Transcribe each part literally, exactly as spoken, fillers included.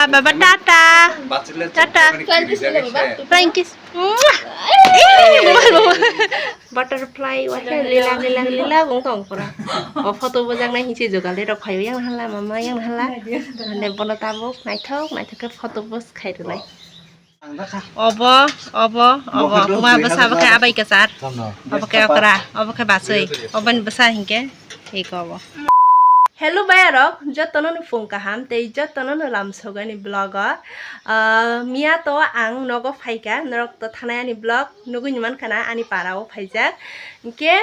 Baba, tata. Tata. Flying kiss. Butterfly, wah, lila, lila, lila, wng tong pura. O photo bojak nai hinsi jogal de rok phaio, yang hala, mama, yang hala. Ande bono tabuk, naithok, naithok khe photo post khai rwnai. Obo, obo, obo. Uma bwsa bo khe abai kwchar. Obo khe okra, obo khe basui. Oboni bwsa hinkhe iko obo. Hello bayarok, jotono no phung kaham tei jotono no lam sogani vlog o. Ah, miya to ang nogo phaikha, norok to thanai ani vlog nugui ni mankha na ani para o phaijak. Hinkhe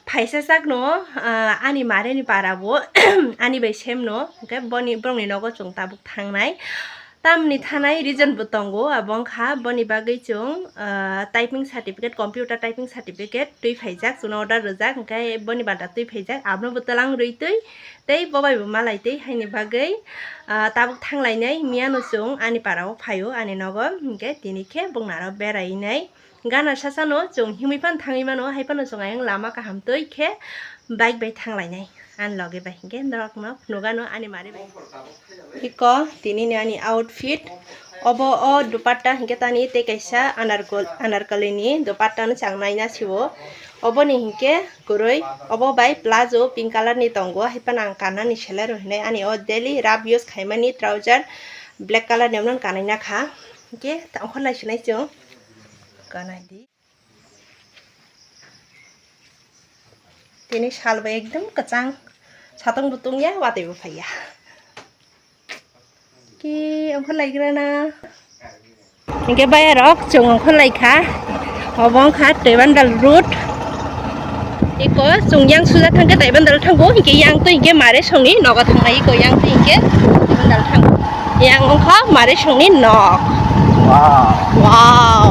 phaisa sak no, ah, ani mare ni para bo ani bai sem no, hinkhe boni borok ni nogo chwng tabuk thangnai. Tamni thanai reason bo tongo, abo wngkha boni bagwi chwng, ah, typing certificate, computer typing certificate twi phaijak, chwngno order rwjak, hwnkhe boni banta twi phaijak, abono bo twlang rwi twi tei bo bai bo malai twi, haini bagwi, ah, tabuk thanglainai miyano chwng ani para o phaio ani nogo, hwnkhe tini khe bongni aro berai nai. Gana sasano chwng himwi phano thangwi mano, hai phano chwng ayang lama kaham twi khe bike bai thanglainai ani loge bai, hinkhe norokno phunukgano ani mare bai. Iko tinini ani outfit, obo o dupatta hinkhe tani tei kaisa anarkol-, anarkalini dupatta no chang naina sio, oboni hinkhe kwrwi, obo bai plazo pink colour ni tongo, hai phano ang kanani selero hinwi ani o daily rough use khaimani trouser black colour ni, omono kanwi nakha, hinkhe ongkhor naisinai chwng. Kanai di. Tini sal bai ekdom kwchang. Satong bo tungya, watwi bo phaiya. Ki ongkhor laikra na. Hinkhe bayarok chwng ongkhor laikha. Obo wngkha Taibandal road. Iko chwng yang suja thangkhe Taibandal thango, hinkhe yang twi hinkhe mare songni nogo thangnai, iko yang twi hinkhe Taibandal thango. Yang wngkha mare songni nok. Wow. Wow.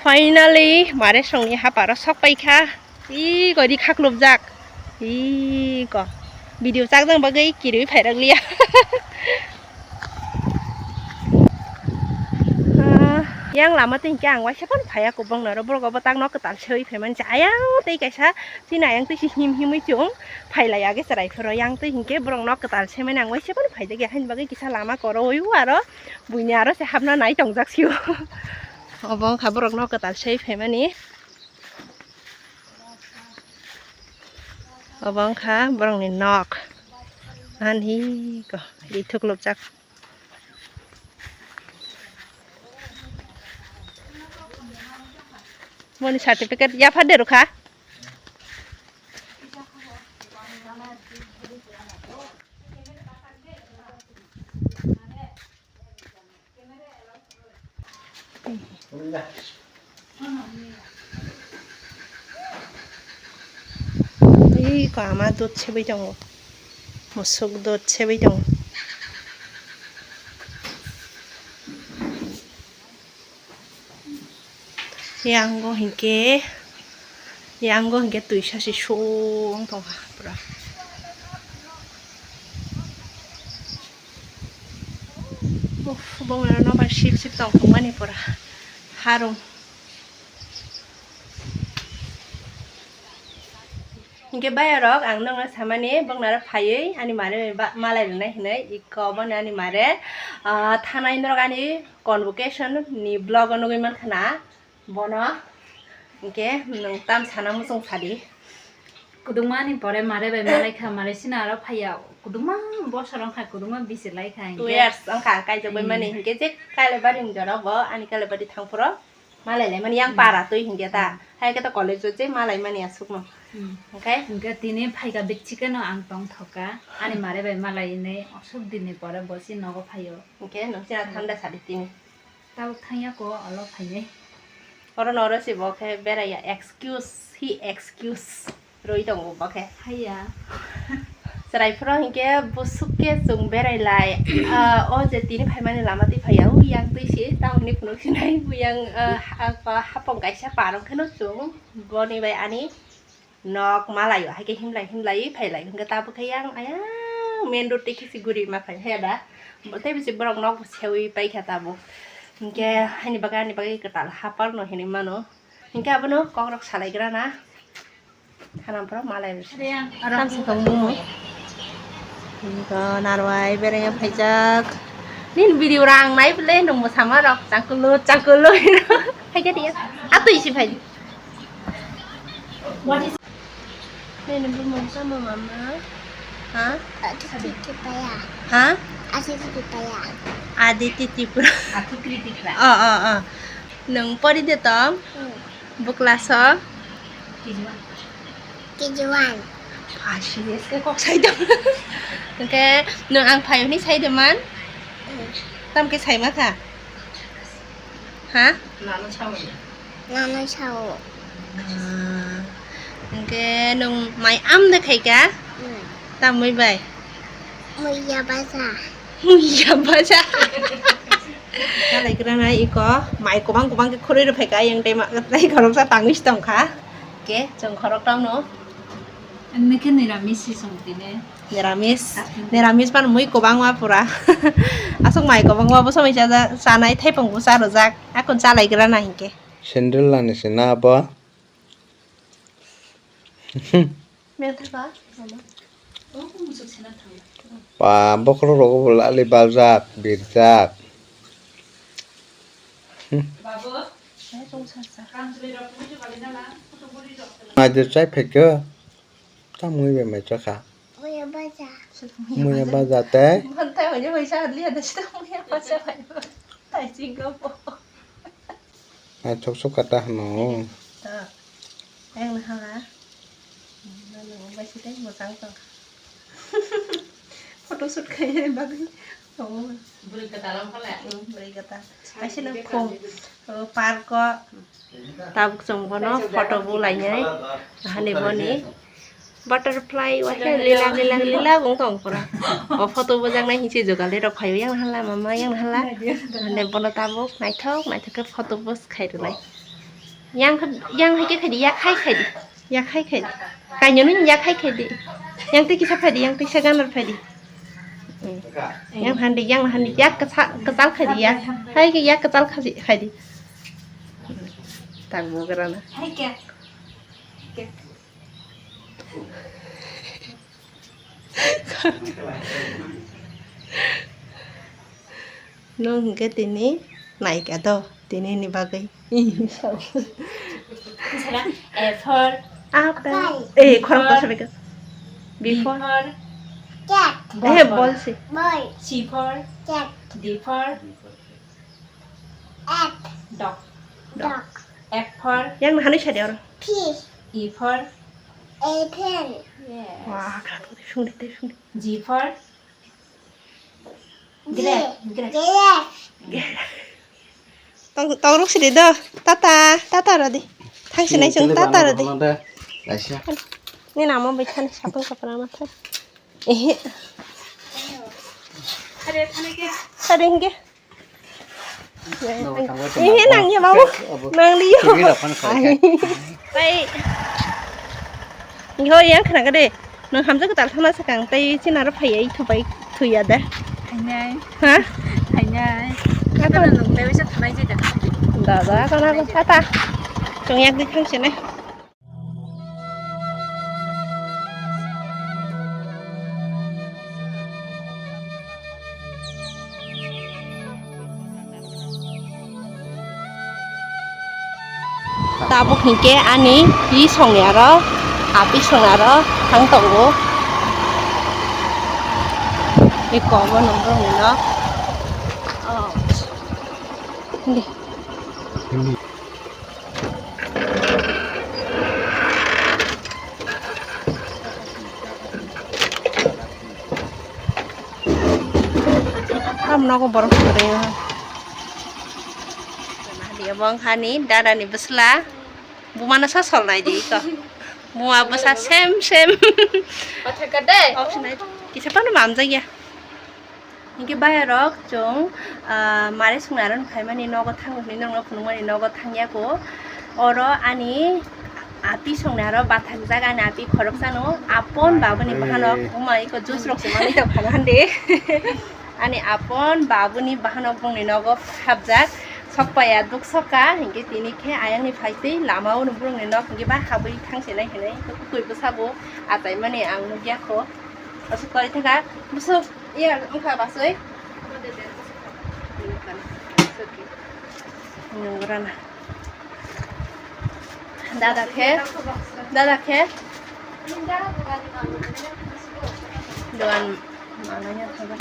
Finally, mare songni haparo sok paikha. Iko ri khaklubjak. Iko. Video chakjak bagwi kirwi phairakliya. Ah, yang lama twi hinkhe ang waisa phano phaiya kubong naro, borok obo tak nok kwtal sewi phaimani se ayang tei kaisa chini ayang twi se him himwi chwng phailai age chwrai phoro, yang twi hinkhe borok nok kwtal semani ang waisa phano phaijakya, haini bagwi kisa lama korowi o aro buini aro se hapna nai tongjak sio. Obo wngkha borok nok kwtal sei phaimani. Obo wngkha borokni nok. Ani ko ri thuklubjak. Moni certificate yapha de rwkha. Ui, ko ama dot sebai tongo. Musuk dot sebai tongo. Yango hinkhe, yango hinkhe twisa se song tongkha pura. Uff, bongni nobar sip sip tongthokmani pura. Harung. Hinkhe bayarok ang nokno samani bongni aro phaiwi ani mare ba-, malai rwnai hinwi iko obono ani mare, ah, thanai norok ani convocation ni vlog o nugwi mankha na bono, hinkhe nwng tam sana muchung sadi. Kuduma ni pore mare bai malai kha, mare sina aro phaiya, kuduma bosor wngkha, kuduma bisi lai kha. Two hinkhe years wngkha ang kaijak bai mani, hmm, hinkhe je Kailaibari ni jora bo ani Kailaibari thang phuru. Malai lai mani yang para twi hinkhe ta. Hmm. Hai khe to college o je malai mani aswk no. Hmm. Hinkhe? Hinkhe tini phaikha bichikhe no ang tongthokha. Ani mare bai malai hinwi osuk din ni pore bo chini nogo phaio. Hinkhe nwng chini thanda sadi tini. Tabuk thangya ko olo phainai. Oro no oro se bo khe beraiya excuse, hi excuse. Rwi tongo bo khe. Haiya. Chwrai phuru hinkhe bwswk khe chwng berai lai. Ah, o je tini phaimani lama twi phaiya, o yang twi se, tamo hinwi phunuk sinai, bo yang, ah, ha-, ha-, hapong kaisa parong kheno chwng boni bai ani nok malaio, hai khe himlai himlai phai lai. Hinkhe tabuk khe yang ayang main road twi khe se guri ma phai, he da? Tei bisi borok nok sewi paikha tabuk. Hinkhe haini bagwi, ani bagwi kwtal hapar no hinwi mano. Hinkhe abono kokrok salaigrana. Hanam pura malai rwse. Tamsa tongo mumo. Iko narwai bereng phaijak. Nini video rang nai bele nung mo sama rok changkulo changkulo. Phaikhe dia. Atui si phai. Nini bumung sama mama. Ha? Aditi Tripura. Ha? Aditi Tripura. Aditi Tripura. Aku Kritikra. Oh, oh, oh. Nung pori de tong? Hmm. Bo class o? K G one. K G one. Pha, serious khe kok sai tong. Hwnkhe nwng ang phai hwnwi sai de man? Hmm. Tamo khe sai ma kha? Ha? Nano sao. Nano sao. Ah. Hwnkhe nwng mai am de khai kha? Hmm. Tamwi bai? Muiya baja. Muiya baja. Chalaikrana iko mai kwbang kwbang khe khurui rw phaikha, ayang tei ma-, tei khoroksa tangwi se tongkha. Ke chwng khoroktham no. Nini khe niramis se song tini. Niramis, niramis pan mui kwbangma pura. Aswk mai kwbangma bo somoi chaja-, chanai thaipung bo cha rwjak. Akon chalaikrana hinkhe. Sandal lani se na bo. Ba, bokhorok rogo bo lali baljak, birjak. Naidi chai phaikhe, tamoni bai mai chakha. Muya baja. Muya baja tei. Mantai hwnwi bai sa liya da sita muya baja bai. Tai chingko bo. Naithok sukha ta hwno. Ta. Yang na hala. Nang bai sita mwchang tong. Photo shoot khai bagwi. Oh. Bwrwi kwtal wng kha le? Hmm, bwrwi kwtal. Aisino khum, oh, park o. Tabuk chwng bono photo bo lainai. Hani boni butterfly waisa lila lila lila wng tong pura. O photo bojaknai hinwi jogalde rok phaio, yang hala mama, yang hala. Hande bono tabuk naithok naithok khe photo bo khai rwnai. Yang khe, yang hai khe khai di, yak hai khai di. Yak hai khai di. Kainwi nung yak hai khai di. Yang twi kisa phai di, yang twi sa ganar phai di. Hmm. Yang handi, yang handi, yak kasa-, kasal khai di, yak. Hai ke yak kasal khai di, khai di. Tang mo garana. Hai ke. Ke. Nwng hwnkhe tini naikha do, tini ni bagwi. Sara, A for apple. Eh, khorang before. Kosa beka. B for. B for cat. Eh, ball si. Ball. C for cat. D for app. Dog. Dog. F for yang hani sadi oro. Fish. E for apple. Yes. Wah, kata tu sungde, tu sungde. G for Grape, grape. Grape. Tong, tong ruk sidi do. Tata, tata rodi. Thang sinai chung tata rodi. Ni namo bai thani sapung kapra ma tha. Ehe. Sari hingke. Ehe nang ya mau. Nang liyo. Bai. Yo yang khna gade. Nang hamjak tal thana sakang tai chinaro phai ai thubai thuya da. Thainai. Ha? Thainai. Apa? Nang tai bisa thanai je da. Da da kana ko kata. Chung yak di thang sene. Tabuk hinkhe ani pi songnai aro, a pi songnai aro thang tongo. Eko obo nung rok ni nok. Oh. Hindi. Tam nogo borok kwrwi o. Obo wngkha ani dada ni bwsla. Buma no sosol nai di iko. Buma bwsa sem sem. Pathaka de. Option nai. Kisa phano mamjak ya. Hinkhe bayarok chwng, ah, mare swngnai aro khaimani nogo thang hwnwi nokno phunukmani nogo thangya kho. Oro ani api swngnai aro bathakjak ani api khoroksano apon babuni bahanok buma iko juice rok se manwi tongkha hande. Ani apon babuni bahanok bongni nogo hapjak sokpaya duk soka hinkhe tini khe ayangni phaitwi lama o borokni nok hinkhe ba habwi thangsinai hinwi twi bwsabo achaimani ang nukya kho. Asuk kori thaka, busuk, iya, wngkha basui. Nungrana. Dada khe, dada khe. Dogan mananya thangkha.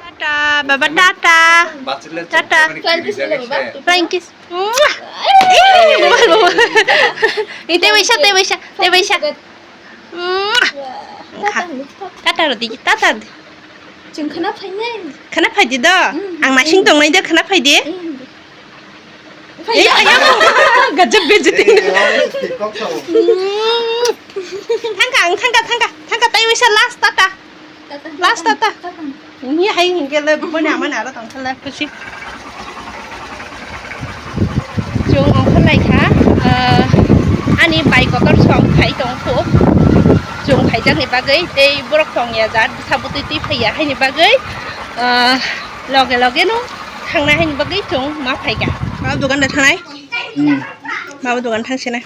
Tata, baba, tata. Tata. Flying kiss. Mwah. Ih, baba, baba. Ih, tei baisa, tei baisa, tei baisa. Mwah. Tata rw di, tata rw di. Chwng khwna phainai. Khwna phai di do. Mm. Ang naising tongnai do, khwna phai di. Mm. Ei, phai di. Gajab bejeti. Ei, ei, ei, kok sao. Mm. Thangka, ang thangka, thangka, thangka, tei waisa last tata. Last tata. Ni hai hingke le boni amani aro tongthok le kusi. Chwng ongkhor lai kha, ah, ani bai kotor song phai tong kho. Chwng phaijakni bagwi tei borok tong ya jat bwsa bwtwi twi phai ya haini bagwi, ah, loge loge no thangnai haini bagwi chwng ma phai kha. Ba dogan da thangnai? Hmm. Ba dogan thang sinai.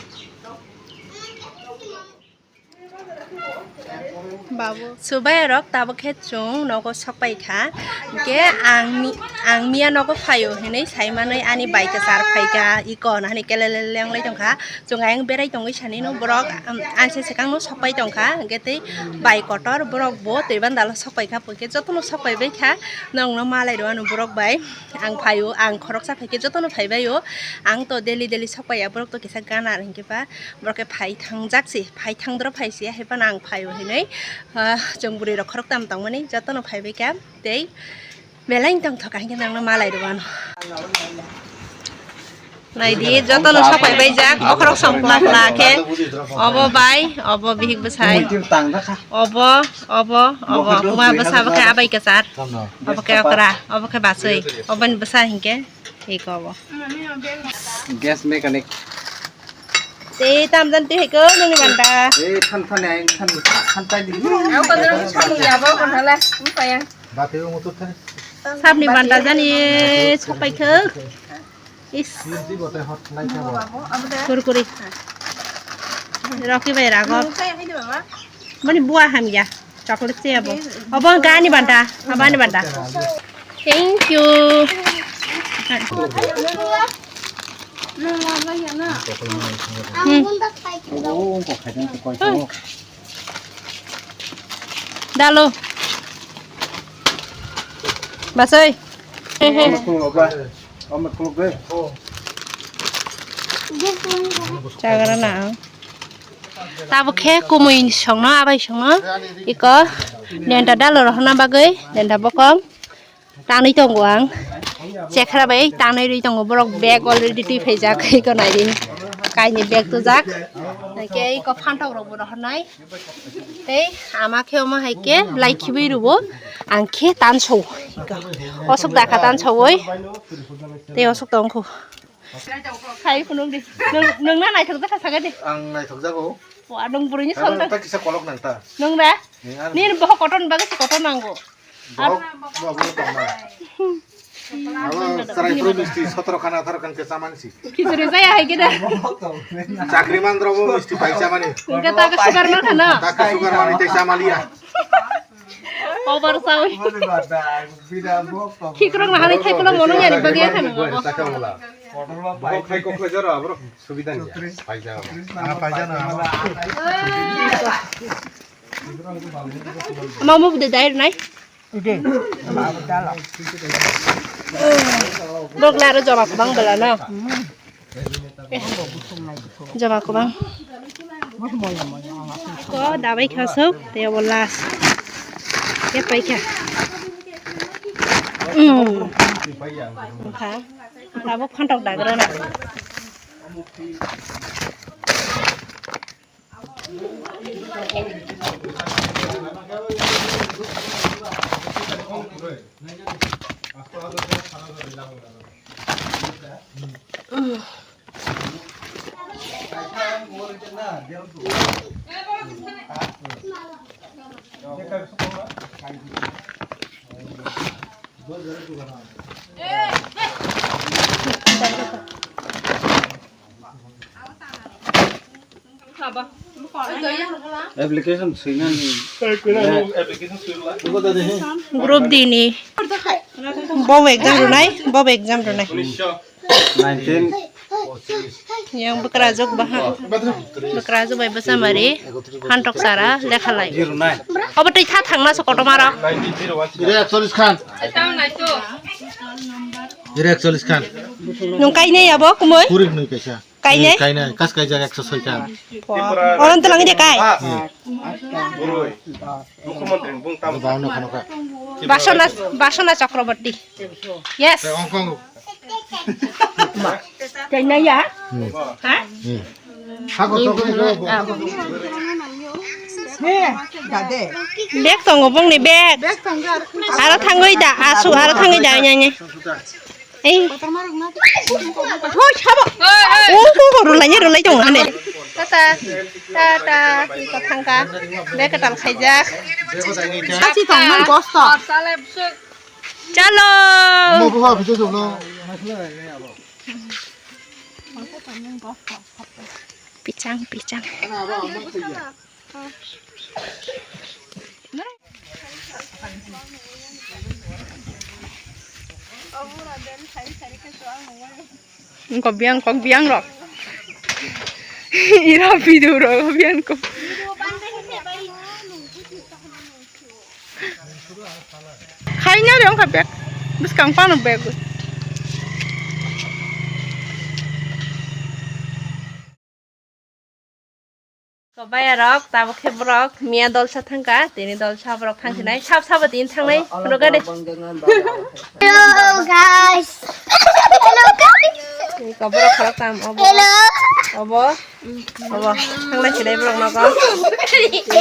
Subai rok tabuk khe chwng nogo sok pai kha. Hingke ang mi-, ang miya nogo phaio hinui sai manui ani bai kwchar phai kha, iko nahani kelele lenglai tong kha. Chwng ayang berai tongwi sani no borok, um, anse swkang no sok pai tong kha. Hingke tei bai kotor borok bo twi bandalo sok pai kha, hingke jotono sok pai bai kha. Nokno malai rw ano borok bai. Ang phaio, ang khoroksa phai khe jotono phai bai o. Ang to daily daily sok pai ya, borok to kisa gana hingke ba. Borok khe phai thangjak se, phai thangdro phai se, hai phano ang phai o hinui, ah, chwng bwrwi rok khoroktam tongmani jotono phai bai kha tei belai tong thok kha, hinkhe nangno malai rw ano. Nai di, jotono sok phai bai jak, bokhorok song khla khla khe, obo bai, obo bihik bwsai, obo, obo, obo, buma bwsa bo khe abai kwchar, obo khe okra, obo khe basui, oboni bwsa hinkhe. Eko bo. Gas mechanic. Tei tamjani twi hai khe nini banta. Eh, than, than, eh, than, than, than, than. Ang kono samung ya bo kono le, ang payang. Bati bo mutu than. Sabni banta jani sopai khe. Is. Kurkuri. Rocky bai rago. Mani bua hamya. Chocolate se abo. Abo gani banta. Abani banta. Thank you. Hmm. Dalo. Basoi. Chagra na. Tabuk khe kumui songno, abai songno, iko denta dalo rohorna bagwi, denta bokong tanwi tongo ang. Chekhra bai tanwi rwi tongo, borok bag already twi phaijak, iko naidi kaini bag tujak. Hwnkhe iko phantok rokbo rohornai. Tei ama khe omo hai khe belai khibi rwo, ang khe tan so. Iko osuk dakha tan sowoi. Tei osuk tongkhu. Khai phunuk di. Nwng, nwng na naithok jakha saga di. Ang naithok jago. Wa, nwng bwrwini song ta kisa kolok nang ta. Nwng da? Nwng ano. Nini boho kotor ni bagwi se kotor nango. Boho, boho, boho tong na. Abo chwrai phuru misti sotoro khana atharo khan khe chamani si. Khichuri jaya hai khe da. Chakri mandro bo misti pai chamani. Hwnkhe ta khe sugar man khana. Ta khe sugar mani tei chamaliya. Over sawi. Khikrok na hani khai pula mono yani bagwi ya khana. Bo khai kok khai jaro abrok subida ni. Pai jaro. Ah, pai jaro. Mamu bude dai nai. Ide. Dok laro joma kubang bela no. Joma kubang. Ko dabai kha sok, tei abo last. Khe pai kha. Hmm. Kha. Abo phantok dagra na. Application swinani. Group D ni. Bobo exam runai, bobo exam runai. Nineteen. Yang bekerajok baha. Bekerajok bai besamari. Hantok sara lekhalai. Zero nine. Obo tei tha thangna so kotomaro. Ire ekchollis khan. Ire ekchollis khan. Nung kainai abo kumoi? Purik nui kaisa. Kainai? Kainai, kas kaijak ekso soi khan. Oron tulang de kai? Bauno khano ka. Basona, Basona Chakraborty. Yes. Tei ongkong. Kainai ya? Hmm. Ha? Hmm. Bag tongo bongni bag. Aro thangoi da, asu aro thangoi da, nya, nya. Ei. Hoi, sabo. Oh, oh, oh, rulai, rulai tong ane. Tata, tata, ki kathangka. Bag katal khaijak. Sachi tong man gosto. Chalo. Pichang, pichang. Engko biang kok biang rok. Ira video rok biang kok. Khaina rong ka bag. Bwskang pano bag. Ko bayarok, tabuk khe borok miya dolsa thangka, tini dolsa borok thangsinai, sab sabo tini thangnai, phunukgani. Hello, guys. Hello, guys. Ko borok khorok tam, obo. Hello. Obo, obo, thanglai sinai borok nogo.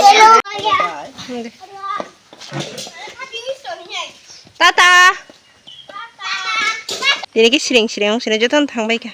Hello. Tata. Tini ki siring siring wng sinai jotono thangbai kha.